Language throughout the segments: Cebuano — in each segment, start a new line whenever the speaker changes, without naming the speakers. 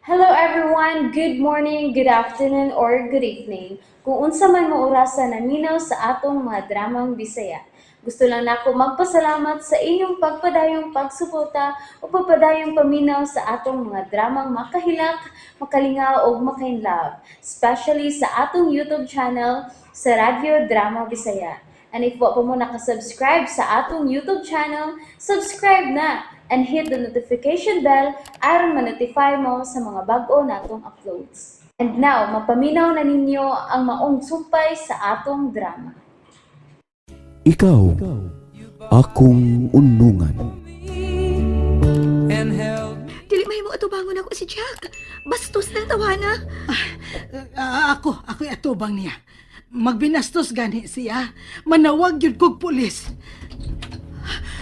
Hello everyone! Good morning, good afternoon, or good evening. Kung unsa man mo orasa naminaw sa atong mga dramang Bisaya. Gusto lang nako magpasalamat sa inyong pagpadayong pagsuporta o pagpadayong paminaw sa atong mga dramang makahilak, makalingaw ug makainlove, especially sa atong YouTube channel sa Radyo Drama Bisaya. And if wa pa mo nakasubscribe sa atong YouTube channel, subscribe na and hit the notification bell aron ma-notify mo sa mga bag-o natong uploads. And now, mapaminaw na ninyo ang maong sumpay sa atong drama.
Ikaw, akong unungan.
Dili mahimo atubangon ako si Jack. Bastos ng tawana.
Ah, ako'y atubang niya. Magbinastos gani siya. Manawag yun kog pulis.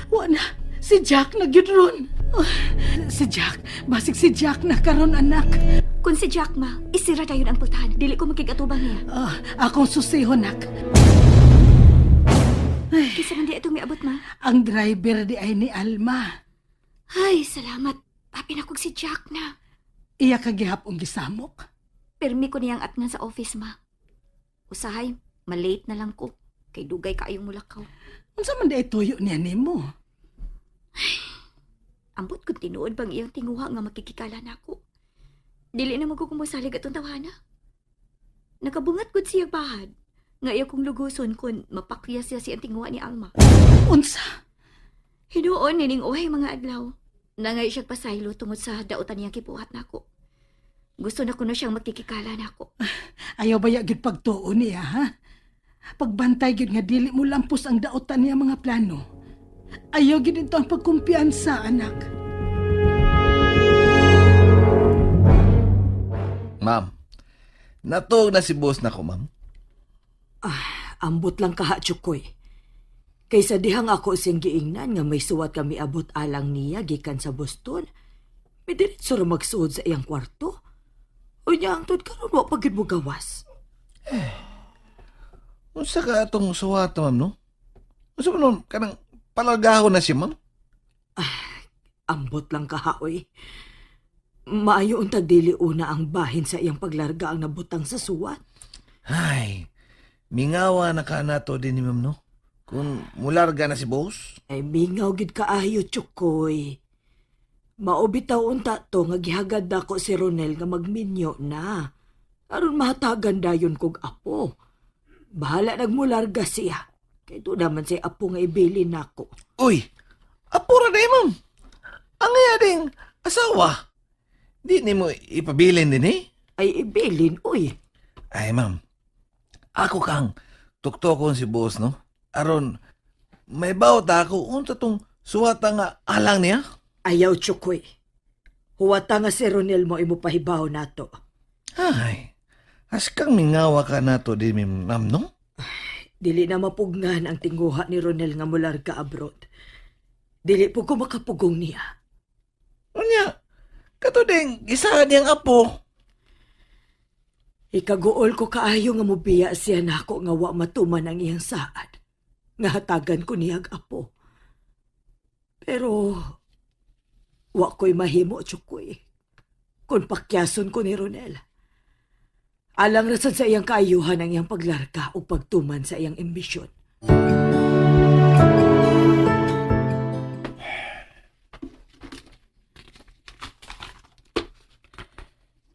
Wa na, si Jack na gyud ron. Ah, si Jack, basig si Jack na karon, anak.
Kung si Jack ma, isira dayon ang pultahan. Dili ko makig-atubang niya.
Ah, akong susihon, nak.
Kisa man di itong miabot, ma.
Ang driver di ay ni Alma.
Ay, salamat. Apin akong si Jack na.
Iya ka gihapong gisamok.
Pirmi ko niyang atngan sa office, ma. Usahay, malate na lang ko. Kay dugay kaayong mulakaw.
Unsa man di ay tuyo niya nimo?
Ambot kung tinuod bang iyang tinguha nga makikikala nako. Dili na magkukumusalig atong tawana. Nakabungat gud siya bahad. Nga iya kong luguson kun mapakya siya siyang tinguha ni Alma.
Unsa?
Hinuon nining uhay mga adlaw. Nangay siya pasaylo tungod sa dautan niyang kibuhat nako. Gusto na kuno siyang makikikala nako.
Ayaw ba ya gyud pagtuo niya, ha? Pagbantay gyud nga dili mo lampos ang daotan niya mga plano. Ayaw gyud ito ang pagkumpiyansa, anak.
Ma'am, natuog na si boss na ko, ma'am.
Ambot lang kaha, Chukoy. Kaysa dihang ako siyang giingnan nga may suwat kami abot alang niya gikan sa Boston. May diretso ra magsuod sa iyang kwarto. Unya ang tud karon wa pa gyud mo gawas.
Unsa ka atong suwata, ma'am, no? Unsa man nun, kanang palargahon na siya, ma'am?
Ambot lang kaha, oy. Maayo untag dili una ang bahin sa iyang paglarga ang nabutang sa suwat.
Ay, mingawa na ka nato din ni ma'am, no? Kung mularga na si boss.
Ay mingaw gid kaayo, Chukoy. Maubitaw unta to nga gihagad dako si Ronel nga magminyo na. Aron mahatagan dayon kog apo. Bahala nagmularga siya. Kay do naman siya apo nga ibilin nako.
Uy, apura na eh, ma'am. Ang iya ding asawa. Di ni mo ipabilin din eh.
Ay ibilin, uy.
Ay, ma'am. Ako kang tuktokon si boss, no? Aron, may bawat ako unsa tong suwata nga alang niya.
Ayaw, Chukoy. Huwata nga si Ronel mo imo pahibaw nato.
Ay, askang mingawa ka nato din, ma'am, no?
Dili na mapugnan ang tinguha ni Ronel nga mularga abroad. Dili po ko makapugong niya.
Unya, kato ding gisahan niyang apo.
Ikaguol ko kaayo nga mobiya siya nako nga wa matuman ang iyang saad. Nga hatagan ko niyag apo. Pero wa ko'y mahimo, Chukoy. Kung pakyason ko ni Ronel. Alang rasad sa iyang kaayuhan ang iyang paglarga o pagtuman sa iyang ambisyon.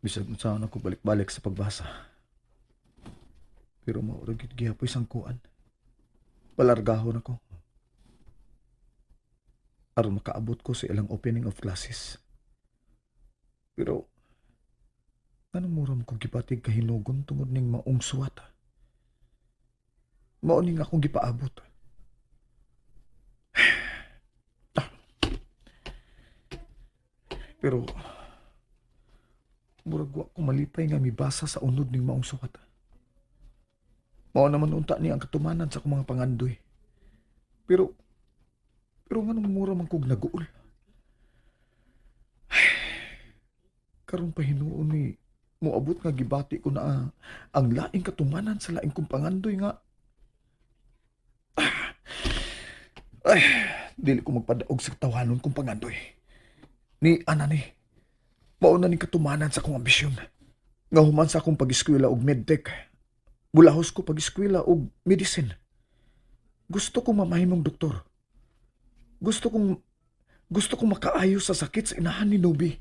Bisag unsaon ako balik-balik sa pagbasa. Pero maurag gyud gihapoy sangkuan. Palargahon ako. Aron makaabot ko sa ilang opening of classes. Pero anong mura mo kong gipatig kahinugon tungod ning maong suwata? Mao ning akong gipaabot. Ah. Pero murag wa ko malipay nga mibasa sa unod ning maong suwat. Mao naman unta ni ang katumanan sa akong mga pangandoy. Pero pero nganong mura man kog naguol? Karon pa hinuon ni moabot nga gibati ko na ang laing katumanan sa laing kong pangandoy nga ay dili ko magpadaog sa tawanon kong pangandoy. Ni ana ni. Mao na ning katumanan sa akong ambisyon. Nga human sa akong pag-eskwela og medtech, mulahos ko pag-eskwela og medicine. Gusto kong mamahimong doktor. Gusto kong makaayo sa sakit sa inahan ni Nobi.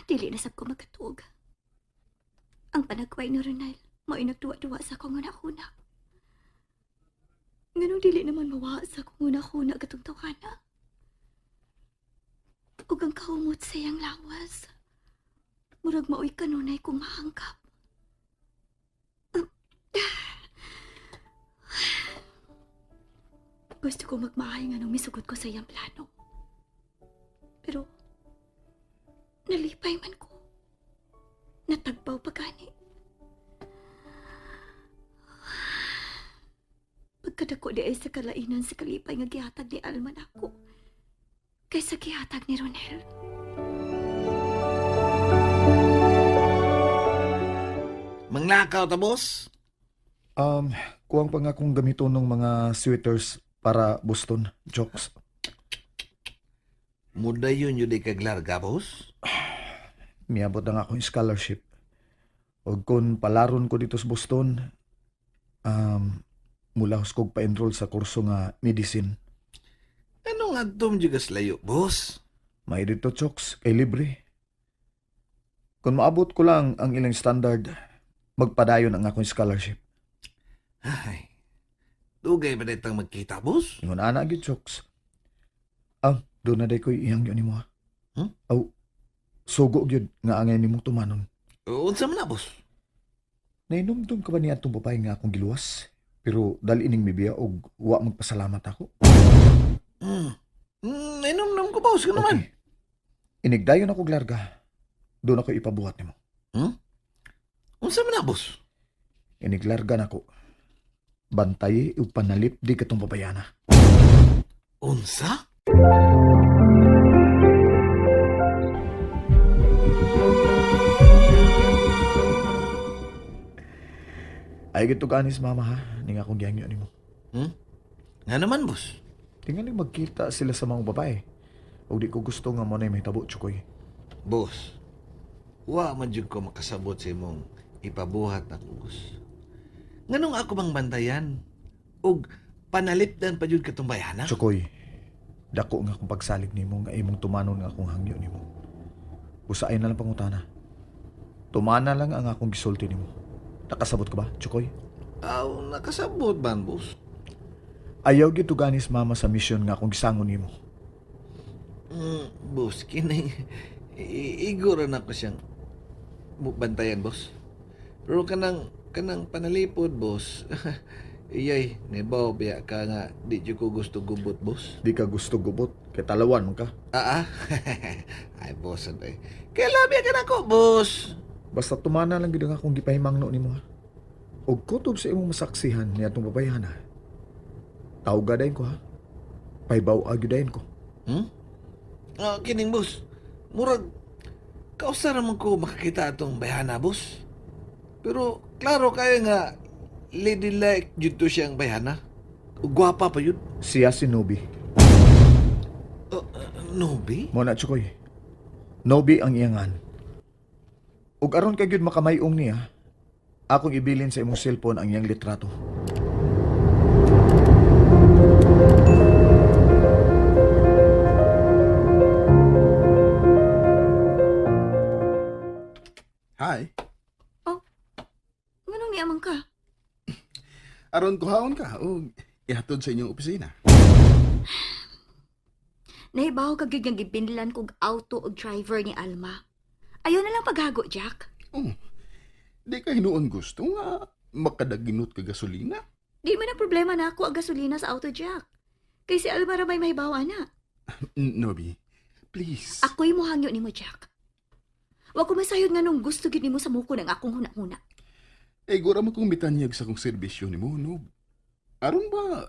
Dili na sab ko magkatuog. Ang panagway ni Ronel, mao'y nagduwa-duwa sa akong hunahuna. Nganong dili naman mawa sa akong hunahuna katong tawhana. Ug ang kaumot sa iyang lawas. Murag mao'y kanunay kong mahangkap. Gusto ko magmahay nga nung misugot ko sa iyang plano. Pero, nalipay man ko. Natagbaw pa gani. Pagkadako di ay sa kalainan sa kalipay nga gihatag ni Alma nako. Kaysa gihatag ni Ronel.
Manglakaw ta, boss?
Kuwang pa nga akong gamito ng mga sweaters para Boston, jokes.
Mudayon yun di kag larga, boss?
Miabot na nga akong scholarship. Og kung palaron ko dito sa Boston, um, mulahos kog pa-enroll sa kurso nga medicine.
Anong adtom juga layo, boss?
May dito, chokes, kay libre. Kung maabot ko lang ang ilang standard, magpadayon ang akong scholarship.
Ay, dugay ba na itang magkita, boss?
Ingon ana gyud, chokes. Ah, doon na day ko'y iyang yun nimo ha.
Hmm?
Aw, sugo gyud nga angay nimong tumanon.
Unsa man na, boss?
Nainomdom ka ba niya atong babae nga akong giluwas? Pero dali ining mibiya og wa magpasalamat ako.
Inom-nom ko, boss. Ganun man.
Okay. Inigdayon ako larga. Doon ako ipabuhat nimo.
Unsa man na, boss?
Iniglarga nako. Bantay ug panalip di katong babayana.
Unsa?
Ay gito ganis mama ha, ning akong gihangyo nimo.
Hmm? Nga naman, boss.
Tingali magkita sila sa mga babae. Ug di ko gusto nga mo na mahitabo tsukoy.
Boss, wa man jud ko makasabot sa imong ipabuhat na boss. Nganong ako bang bantayan? Ug panalipdan pa jud katong bayana?
Tsukoy, dako nga akong pagsalig nimo nga imong tumanon nga akong hangyo nimo. Usaay na lang pangutana. Tumana lang ang akong gisulti nimo. Nakasabot ka ba, Tsukoy?
Aw, nakasabot man, boss.
Ayaw gyud tuganis mama sa misyon nga akong gisangon nimo.
Boss, kini igor na ko siyang bantayan, boss. Pero kanang kanang panalipod, boss. Iyay, nibaw biya ka nga di jud ko gusto gubot, boss.
Di ka gusto gubot, kay talawan man ka.
Ah, ah. Ay, boss, ano eh. Kaya labi ka na ko, boss.
Basta tumana lang gyud ang akong gipahimangno nimo ha. Og kutob sa imong masaksihan ni atong babayhana. Tawga dayon ko ha. Pahibaw gyud dayon ko.
Hmm? Ah, kining boss. Murag kausa naman ko makakita atong bayhana, boss. Pero klaro kayo nga ladylike jud to siyang bayhana. Ug Gwapa pa yun.
Siya si Nobi.
Nobi?
Mo na tsukoy. Nobi ang iyangan. Ug aron kay gyud makamayong niya, akong ibilin sa imong cellphone ang iyang litrato.
Hi.
Nganong niamang ka?
Aron kuhaon ka og ihatod sa inyong opisina.
Nahibaw ka gyud nga gibinlan kog auto og driver ni Alma. Ayaw na lang paghago, Jack.
Oh. Di ka hinuon gusto nga makadaginot ka gasolina.
Di man ang problema na ako ang gasolina sa auto, Jack. Kay si Alma ra may mahibaw ana.
Nobi, please.
Ako'y mohangyo nimo, Jack. Wa ko masayod nga nung gusto gyud nimo sa muko ng akong huna-huna.
Eh, gura mo kong mitanyag sa kong serbisyo nimo, Nob. Aron ba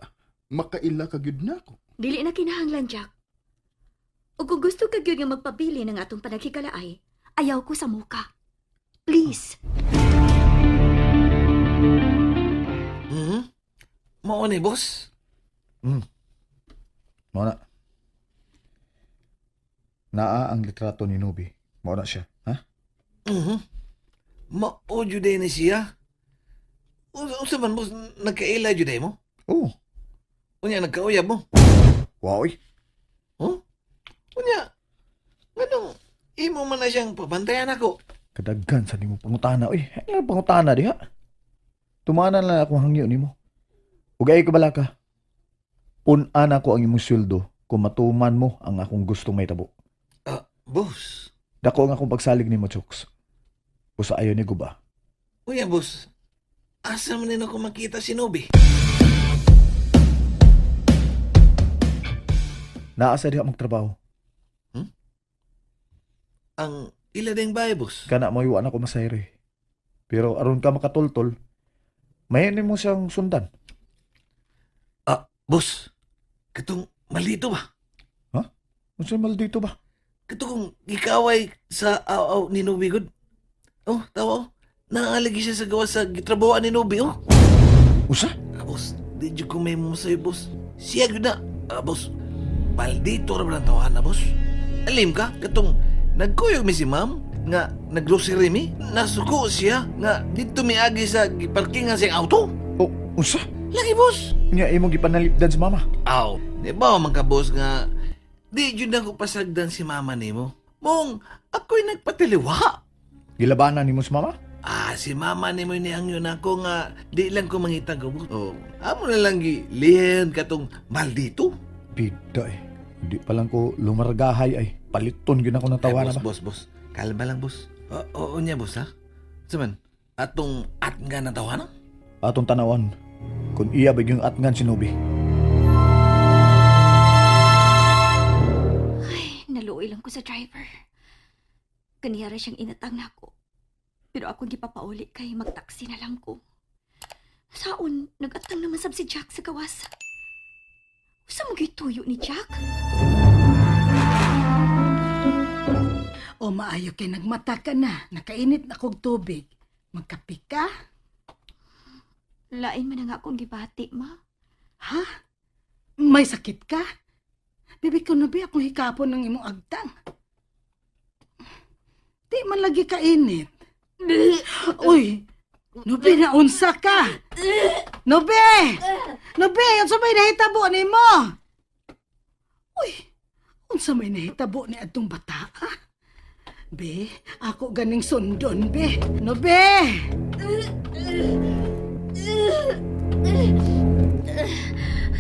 makaila ka gyud nako?
Dili na kinahanglan, Jack. Ug kung gusto ka gyud nga magpabili ng atong panaghigalaay, ayaw ko sa muka. Please.
Hmm? Mao ni boss.
Mao na. Naa ang litrato ni Nobi. Mao na siya, ha?
Mhm. Mao jud ni siya. Unsa man, boss, nagkaila jud mo?
Oh,
Unya nagkauyab mo?
wow oy.
Huh? Unya, nganong imo man na siyang pabantayan ako?
Kadaghan sa nimo pangutana oy. Ano pangutana diha? Tumanan lang akong hangyo nimo. Ug ay kabala ka. Pun-an ako ang imong sweldo kung matuman mo ang akong gustong mahitabo.
Ah, boss.
Dako ang akong pagsalig nimo, Chooks. Usa ayo ni guba.
Unya, boss. Asa man nino ko makita si Nobi?
Naa sa diha magtrabaho.
Ang ila ding bahay, boss.
Kana mo iwan ako masayre. Pero aron ka makatultol, may mo siyang sundan.
Ah, boss. Katong malito ba?
Unsa maldito ba?
Kato kung gikaway sa aw-aw ni Nobi, good. Oh, tawa oh. Naalagi siya sa gawa sa gitrabahoan ni Nobi, oh.
Usa?
Ah, boss, di jud ko may mo sa'yo, boss. Siya gyud na. Ah, boss, maldito ra ba ang tawahan na, boss? Alim ka, katong nagkuyog mi si ma'am, nga naggrocery mi, nasuko siya, nga dito miagi sa giparkingan siyang auto.
Oh, unsa?
Lagi, boss.
Nya imong gipanalipdan si mama.
Aw, di ba man ka, boss, nga di jud ako pasagdan si mama nimo. Mong, ako'y nagpatiliwa.
Gilabanan nimo si mama?
Ah, si mama ni mo ni ang yun ako nga di lang ko mangita ko. Oh, amo na lang gi lihen katong maldito.
Bida eh. Di pa lang ko lumargahay ay. Paliton gyud ako ng
Ay,
tawana
boss,
ba?
boss, boss. Kalma lang, boss. Oo, oo niya, boss, ha? Saman, atong at nga na tawana?
Atong tanawan kung iya ba yung atngan si Nobi.
Ay, naluoy lang ko sa driver. Kaniyara siyang inatang nako. Pero ako gipapauli kay magtaksi na lang ko. Saon, nagatang naman sab si Jack sa gawas. Usa mo gituyo ni Jack?
O maayo kay nagmata ka na. Nakainit na kog tubig. Magkape ka?
Lain man na nga akong gibati, ma.
Ha? May sakit ka? Bibi ko na bi akong hikapon ng imong agtang. Di man lagi kainit. Uy, Nobe, naunsa ka? Nobe! Nobe, unsa may nahitabo nimo? Uy, unsa may nahitabo ni atong bata? ah? Be, ako ganing sundon, be. Nobe!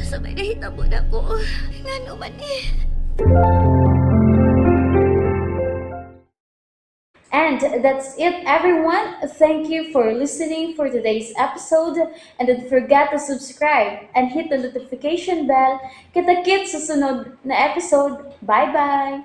Sabay nahitabo na ko. Ngano man eh.
And that's it, everyone. Thank you for listening for today's episode. And don't forget to subscribe and hit the notification bell. Kita-kits sa sunod na episode. Bye-bye!